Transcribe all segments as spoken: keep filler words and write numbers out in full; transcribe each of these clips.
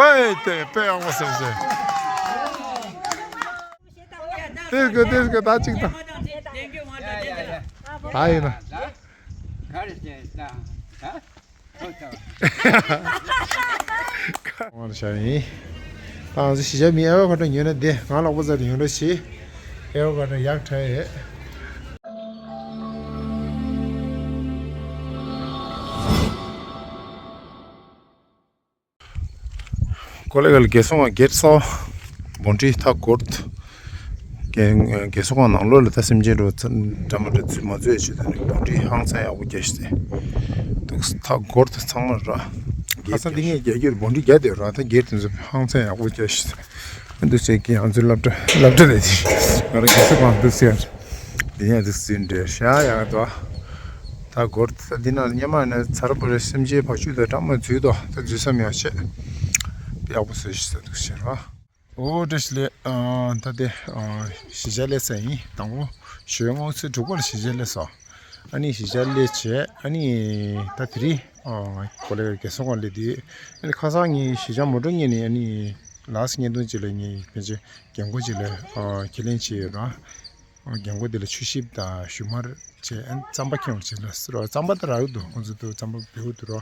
ཨེ་དེ་དཔེ་ཡག་པོ་ཟེར་ཟེར། དེ་གི་དེ་གི་ད་ཅིག་དང་། ད་ཡིན་ན། ག་རེ་བྱས་ད། ཧ། ཧ། ཧ། ཧ། ཧ། ཧ། ད་ང་ཚོ་གཞིས་ཆགས་མི་ཨེ་ཝ་ཀ་ཏོ་ཉོས་ན་བདེ། ང་ལག་པ་ཚ་དེ་ཡོང་འདྲ་ཞིག་ཨེ་ཝ་ཀ་ཏོ་ཡག་ཁྲ་ཡོད། ཀོ་ལེ་གལ་རྒྱལ་སྲུང་བ་སྒེར་ས་བོན་ཁྲི་ཐག་གོར། རྒྱལ་རྒྱལ་སྲུང་བ་ནང་ལོགས་ལ་ད་སེམས་ཅན་རོ་འདྲ་མ་འདྲ་ཚུལ་མ་ཚོད་ཆེད་དུ་ནི་བོན་ཁྲི་ཧང་སང་ཡག་པོ་རྒྱག་ཤི་ཏེ། འདུག་ཐག་གོར་དུ་ཚང་མ་ར། ཁ་སང་འདི་ངས་རྒྱ་སྒྱུར་བོན་ཁྲི་རྒྱ་དེ་ར་ད་སྒེར་དེ་ཚོ་ཧང་སང་ཡག་པོ་རྒྱག་ཤི་ཏེ། འདུག་ཅེས་ཀྱི་ང་ཚོའི་སློབ་གྲྭ་སློབ་གྲྭ་ལས་ང་རང་རྒྱལ་སྲུང་བ་འདུག་ཟེར། འདི་ཡང་འདུག་ཟིན་འདྲེ་ཤ་ཡག་དོ། ད་སྒོར་ད་འདི་ནང་ཉི་མ་ནས་ཚར་པོ་རེ་སེམས་ཅན་བ་ཤུ་དང་སྦྲགས་མ་འཛུལ་དོ། ད་འཛུལ་ས་མེད་ཆེ། ཡག་པོ་བཟོས་ཤི་ཟེར་འདུག་ཟེར་བ། ཨོ་བཀྲ་ཤིས་བདེ་ལེགས། ད་དེ་གཞིས་ཆགས་སླེབས་ས་ཡིན། དང་པོ་ཞོགས་སྔ་ཚོད་དྲུག་པ་ལ་གཞིས་ཆགས་སླེབས་སོང་། ཨ་ནི་གཞིས་ཆགས་སླེབས་བྱས་ཨ་ནི་ད་དེ་རིང་ཀོ་ལེ་རྒྱལ་སྲུང་བ་སླེབས་དུས་ཨ་ནི་ཁ་སང་ངས་གཞིས་ཆགས་མོ་ཊ་གཉེར་ནས་ཨ་ནི་ལགས་སེ་བརྙན་ཐུང་ཅིག་ལ་ངས་ཕན་ཆད་རྒན་གོག་ཅིག་ལ་ཁས་ལེན་བྱས་ཡོད་ར། རྒན་གོག་དེ་ལ་ཆུ་ཤིབ་དང་ཞུན་མར་བྱས་ཨ་ནི་རྩམ་པ་ཁྱོངས་བྱས་ལ་ཟེར་རོ། རྩམ་པ་དེ་རག་གི་འདུག་ཁོང་ཚོ་དུ་རྩམ་པ་བེའུ་དུ་རོ།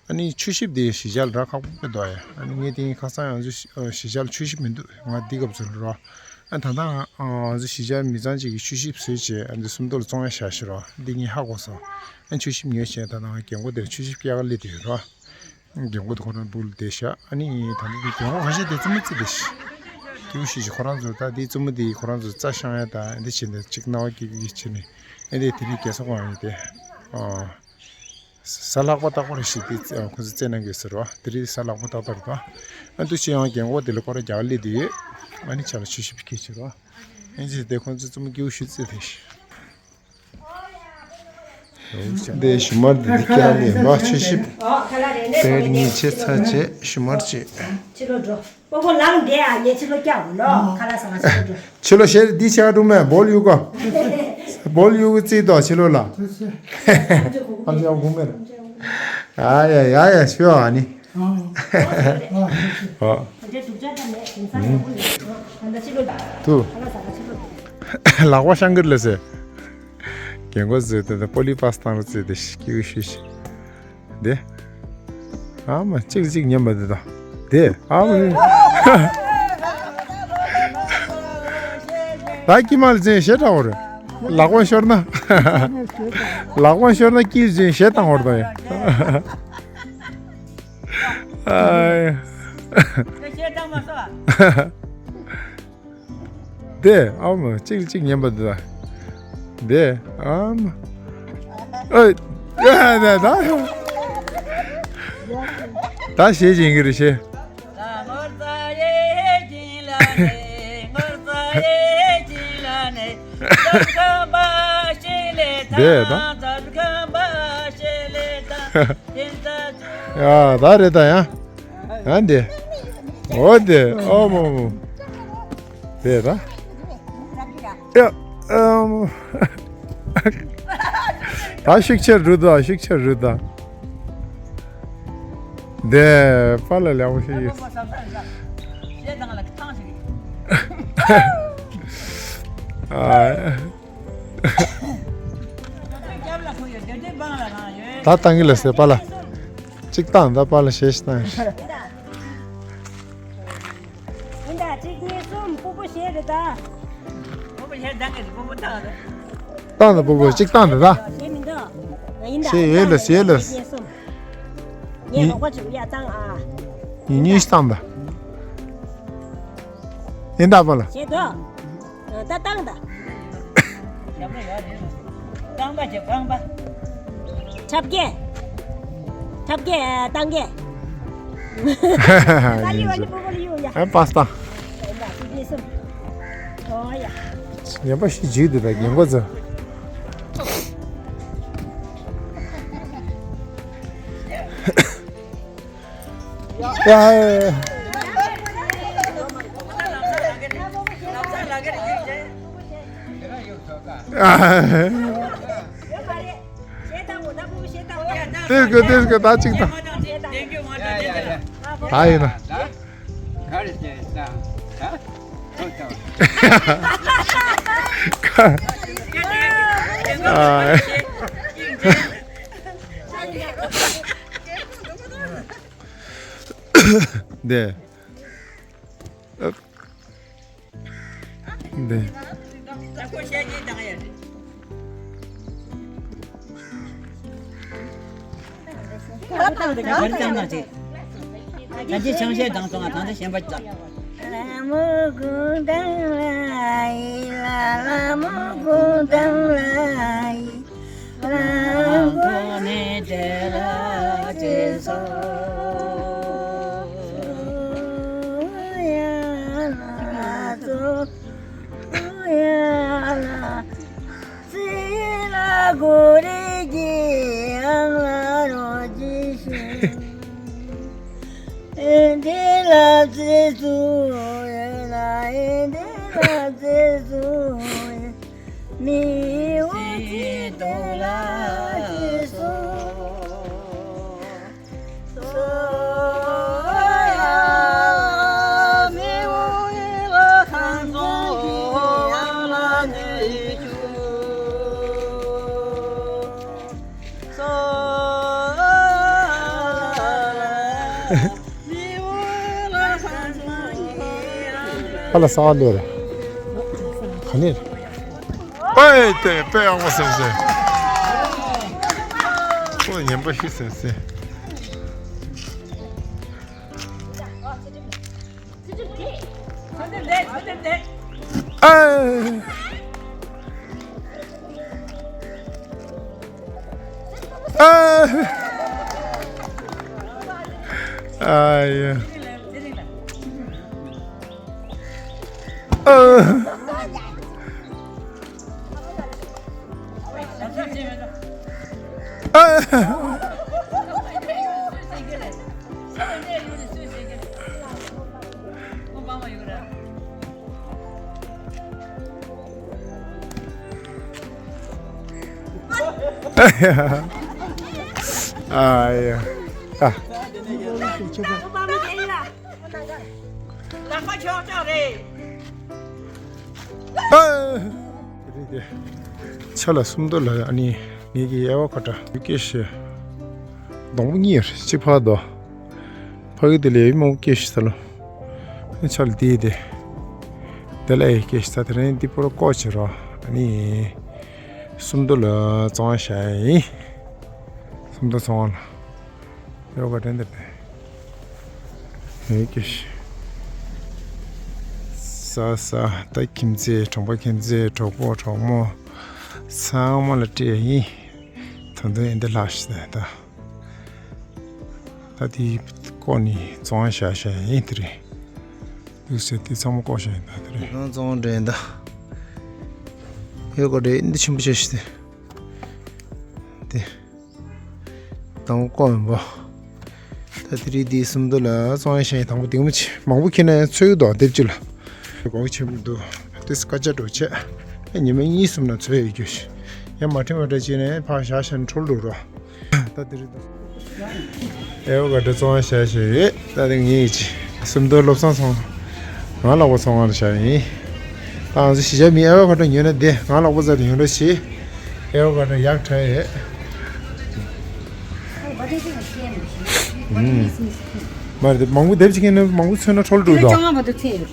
ཨ་ནི་ཆུ་ཤིབ་དེ་གཞིས་ཆགས་ལ་རག་ཁག་པོ་དཔེ་འདུག་ཨ་ཡ། ཨ་ནི་ངས་དེ་ཁ་སང་ང་ཚོ་གཞིས་ཆགས་ལ་ཆུ་ཤིབ་མི་འདུག་ང་འདི་སྐབས་ཚོད་ལ་རོ། ཨ་ད་ལྟ་ང་ཚོ་གཞིས་ཆགས་མི་ཚང་གཅིག་གིས་ཆུ་ཤིབ་བཟོས་བྱས་ཨ་འདི་སུམ་མདོ་ལ་བཙོང་ཡ་བཞག་ཤི་རོ། འདི་ངས་ཧ་གོ་སོང་། ཨ་ཆུ་ཤིབ་ཉོས་བྱས་ད་ལྟ་ང་རྒན་གོག་དེར་ཆུ་ཤིབ་སྐྱེལ་ག་སླེབས་དུས་རོ། རྒན་གོག་དེ་ཁོ་རང་སྦུག་ལ་བསྡད་ཤག་ཨ་ནི་ད་ལྟ་དེ་རྒན་གོག་ཁ་ཤས་དེ་རྩེད་མོ་རྩེ་བསྡད་ཤག་སྐྱིད་པོ་ཞིག་ཁོ་རང་ཚོ་ད་དེ་རྩེད་མོ་དེ་ཁོ་རང་ཚོ་རྩྭ་བཤང་ཡ་ད་འདི་བྱས་ནས་ཅིག་སྣང་བ་སྐྱིད་སྐྱིད་བྱས་ནས་ཨ་ནི་དེ་རིང་རྒྱལ་ས་ཁོང་ཡིན་ཏེ། ཨ། གཟའ་ལྷག་པ་རྟག་པར་ཞིག་དེ་ཁོ་ཚོ་རྩེད་གནང་གི་ཟེར་བ་དེ་རིང་གཟའ་ལྷག་པ་ཏག་ཏག་རེད་པ། ཨ་འདུག་ཅེས་ཡང་རྒན་གོག་དེ་ལ་ཁོ་རང་རྒྱག་སླེབས་དུས་ཨ་ནི་ཆ་ལ་ཆུ་ཤིབ་སྐྱེལ་བྱེད་རོ། ཨ་ནི་དེ་ཁོ་ཚོ་རྩེད་མོ་སྐྱིད་པོ་ཞིག་རྩེ་དེ་ཤག་འདི་ཞུན་མར་འདི་འདི་སྐྱེ་ལེ་མ་ཆུ་ཤིབ་པེར་གཉིས་ཕྱེ་ཚར་བྱས་ཞུན་མར་བྱས། ཕྱི་ལོགས་འགྲོ། སྤོ་བོ་ལངས་བསྡད་ཨ། ངས་ཕྱི་ལོགས་སྐྱག་འོ་ལོ། ཁ་ལག་ཟ་བ་ཕྱི་ལོགས་འགྲོ། ཕྱི་ལོགས་ཞེ་འདི་ཆ་འགྲོ་མེད་བོལ་ཡུ་གོ། བོལ་ཡུ་གི་རྩིས་དོ་ཕྱི་ལོགས་ལ། ཨ་ཡ་ཡ་ཡ་ཤོ་ཨ་ནི། ཨ། དུ། ལག་པ་བཤང་གི་རེད་ཟེར། རྒན་གོག་ཟེར་དེ་ད་པོ་ལི་པ་སི་བཏང་རོགས་ཟེར་དེ་སྐྱིད་པོ་ཞིག་ཤི། དེ། ཨ་མ་གཅིག་ལ་གཅིག་ཉན་པ་དེ་དང་། དེ་ཨ་མ། ད་ཀྱི་མ་ལ་ཟེར་ཞེ་དྲག་བོ་རེད། ལག་པ་ཤོར་ན། ལག་པ་ཤོར་ན་ཀྱི་ཟེར་ཞེ་དྲག་བོ་རེད་ད་ཡ། ཨ། དེ་ཨ་མ་གཅིག་ལ་གཅིག་ཉན་པ་དེ་དང་། དེ་ཨ་མ། ཨ། ད་ད་ད་ད་ཞེས་བྱིན་གྱི་རེད་ཞེས། དེ་ད། ཡ་ད་རེད་ད་ཡ། ཡང་དེ། འོ་དེ། ཨོ་མོ་མོ། དེ་ད། ཡ། ཨམ། ད་ཤུགས་ཆེར་རུ་ད། ཤུགས་ཆེར་རུ་ད། དེ་པཱ་ལགས་ལེགས་པོ་ཞིག་ཡོད། ཨ། ད་བཏང་གི་ལ་ཟེར་པཱ་ལགས། གཅིག་བཏང་ད་པཱ་ལགས་ཞེས་བཏང་། ཡིན་ད་གཅིག་གཉིས་གསུམ་སྤུ་གུ་ཞེས་རེད་ད། སྤུ་གུ་ཞེས་བཏང་གི་སྤུ་གུ་བཏང་ད། བཏང་ད་སྤུ་གུ་གཅིག་བཏང་ད་ད། ཞེས་མི་འདུག་ཡིན་ད་ཞེས་ཡོད་ལ་ཞེས་ལ། གཅིག་གཉིས་གསུམ། ངས་རོགས་པ་བྱེད་ཡ་བཏང་ཨ། ཡིན་གཉིས་ཤིག་བཏང་ད། ཡིན་ད་པཱ་ལགས། ཞེས་ད། ད་བཏང་ད། རྐང་པ་བྱེད་རྐང་པ། འཁྲབ་སྐད། འཁྲབ་སྐད་བཏང་སྐད། ཨ་ལི་ཨ་ལི་པོ་པོ་ལི་ཡོ་ཡ། ཨ་པཱ་སྟ། ཨོ་ཡ། ངན་པ་ཞིག་བརྗོད་འདུག་ད་ངན་པ་ཚོ། ཡ། ཏེ་གོ་ཏེ་གོ་ད་ཅིག་ད། ད་ཡིན་ན། ཨ། འདི། འདི། ད་ཅི་ཆང་བཤད་དང་སོང་ང་ད་ལྟ་ཞེན་པ་ཅི་ལ་མོ་གུང་ཐང་ལ་ཡི་ལ་ལ་མོ་གུང་ཐང་ལ་ཡི། ལ་མོ་ནི་དེ་ལ་ཅི་སོ་ཡ་ལ་ཙོ་ཡ་ལ། ཙི་ལ་གོ་རེ་གི་ཨང་ལ་རོ་ཇི་ཤུ། ཨེ་འདི་ལ་ཙི་ཙུ་ཡེ་ལ་ཨེ་འདི་ལ་ཙི་ཙུ་ཡེ། མི་འུ་ཙི་དོ་ལ་ཅི་སོ། ཨ་ལ་ས་ལེ་ར། ག་ནས་རེད། ཨེ་ཏེ་དཔེ་ཡག་པོ་ཟེར་ཟེར། ཁོ་ཉན་པ་ཤི་ཟེར་ཟེར། ཨེ། ཨེ། ཨ་ཡ། ཨེ། ཨ་ཡ། ཨ། ལག་པ་ཆོག་ཆོག་རེད། ཨ། ཆ་ལ་སུམ་མདོ་ལ་ཨ་ནི་ངེད་ཀྱི་ཨ་བ་ཁ་ཏྲ་ཡུ་ཀེ་ཤི། སྡོང་པོ་གཉིས་ཡོད་རེད། གཅིག་ཕ་དོ། ཕ་གི་དེ་ལས་ཡུ་མོ་ཀེ་ཤི་ས་ལོ། ཨ་ཆ་ལ་དེ་དེ། དེ་ལ་ཨེ་ཀེ་ཤི་ས་དེ་རིང་འདི་པོ་ར་ཀོ་ཆེ་རོ། ཨ་ནི། སུམ་མདོ་ལ་བཙོང་བ་བྱ་ཡིན། སུམ་མདོ་བཙོང་བ་ལ། ཡོ་ག་དྲན་དེ་དེ། ཧེ་ཀེ་ཤི། ས་ས་ད་ཁྱིམ་མཚེས་གྲོང་པ་ཁྱིམ་མཚེས་གྲོགས་པོ་གྲོགས་མོ། ཚང་མ་ལ་སྤྲད་ཡིན། ད་དུང་ཨེ་འདི་ལྷག་ཤི་ད་ད། ད་དེ་ཀོ་ནི་བཙོང་བ་བྱ་བྱ་ཡིན་དེ་རེད། དུག་སེ་དེ་ཚང་མ་ཀོ་བྱ་ཡིན་ད་དེ་རེད། ཁང་བཙོང་དྲན་ད། ཡོ་ག་དྲན་འདི་ཆེན་པོ་བྱ་ཤི་དེ། དེ། དང་པོ་ཀོ་ཡིན་པ། ད་དེ་རིང་འདི་སུམ་མདོ་ལ་བཙོང་ཡ་བྱས་དང་པོ་དེ་མོ་ཆེ་མང་པོ་ཁྱེར་ན་ཚོས་འདུག་དེབ་ཅིག་ལ། གོང་ཆེན་པོ་འདུག་དེ་སྐད་ཆ་འགྲོ་བྱས། ཉི་མ་གཉིས་གསུམ་ན་ཚོས་ཡོད་རྒྱུ་ཞིག་ཡང་མ་ཁྲིམས་མ་འདྲ་བྱས་ནས་ཕར་བཞག་བཞག་ནས་འཕྲོ་ལུག་རོ། ད་དེ་རིང་ད། ཨེ་བོ་ག་ཌོ་བཙོང་བ་བྱས་བྱས་ཡོད། ད་དེ་ངས་ཡིན་ཅི། སུམ་མདོ་བློ་བཟང་ཚང་། ང་ལག་པ་ཚང་བ་ལ་བྱ་ཡིན། ད་ང་ཚོ་གཞིས་ཆགས་མི་ཨེ་བོ་ག་ཌོ་ཉོས་ན་བདེ་ང་ལག་པ་ཚ་དེ་ཡོང་འདྲ་བྱེད། ཨེ་བོ་ག་ཌོ་ཡག་དྲག་ཡོད། ཨུམ། མ་རེད་དེ་མང་པོ་དེབ་ཅིག་ཁྱེར་ན་མང་པོ་ཚོས་ན་འཕྲོ་ལུག་འགྲོ་ཡོད་དོ། ཁྱོད་ལ་བཅོ་ལྔ་བར་དུ་ཚད་ཡོད།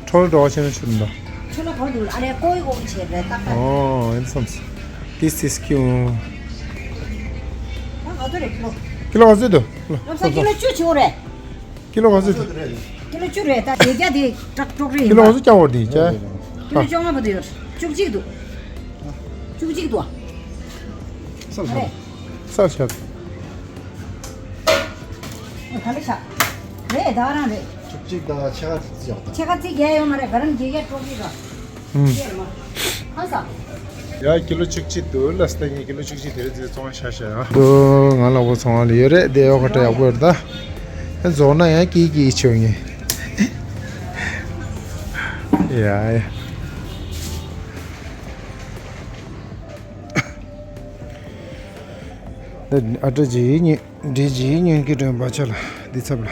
འཕྲོ་ལུག་འགྲོ་བ་བྱས་ན་ཆུ་འདུག་ཁྱོད་ལ་གོ་འདུག་ཨ་ལས་ཀོའི་འོག་བྱས་པས་ཏག་ཏག་ཨོ་ཨེ་འདི་བསམ་སོང་། This is cute. ད་ང་ཚོ་རེད་ཁྱོད། ཀི་ལོ་ག་ཚོད་འདུག་ལོ་བསམ་ཀི་ལོ་བཅུ་ཆེ་བོ་རེད། ཀི་ལོ་ག་ཚོད་འདུག་ཀི་ལོ་བཅུ་རེད་ད་དེ་རྒྱ་དེ་ཀྲག་ཀྲོག་རེད་ཀི་ཡིན་ལོ་ག་པ། ཚོད་རྒྱག་འོར་དེ་རྒྱ། ཀི་ལོ་བཅོ་ལྔ་བར་དུ་ཡོད། བཅུ་གཅིག་འདུག་བཅུ་གཅིག་འདུག་ཨ། བསམ་སོང་། རེད། ས་ཆ། ག་ལེ་ཤ། རེད་ད་རང་རེད། བཅུ་གཅིག་དང་ཕྱེད་ཀ་ཙི་ཙི་ཡོད་ད། ཕྱེད་ཀ་ཙི་རྒྱལ་ཡོད་མ་རེད་ག་རང་རྒྱལ་རྒྱལ་སྤྲོ་གི་ར། ཧུམ། རྒྱལ་མ། ཧ་ས། ཡ་ཀི་ལོ་བཅུ་གཅིག་འདུག་ལ་སྟ་ཉིན་ཀི་ལོ་བཅུ་གཅིག་དེ་རེད་ཙི་བཙོང་ཤ་ཤ་ཡ། འདུག་ང་ལག་པ་ཚོང་བ་ལ་ཡོད་རེད་དེ་ཡོ་ཁ་ཏ་ཡག་པོ་ཡོད་ད། རྫོགས་ན་ཡང་ཀི་ཀི་ཆོ་ངེ། ཡ་ཡ། ཨ་ཏྲ་ཇི་ཉི་འདྲི་ཇི་ཉུན་ཀི་དྲོན་པ་ཆ་ལ་འདི་ཚབ་ལ།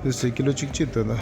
འདི་ཟེར་ཀི་ལོ་གཅིག་གཅིག་འདོད་ན།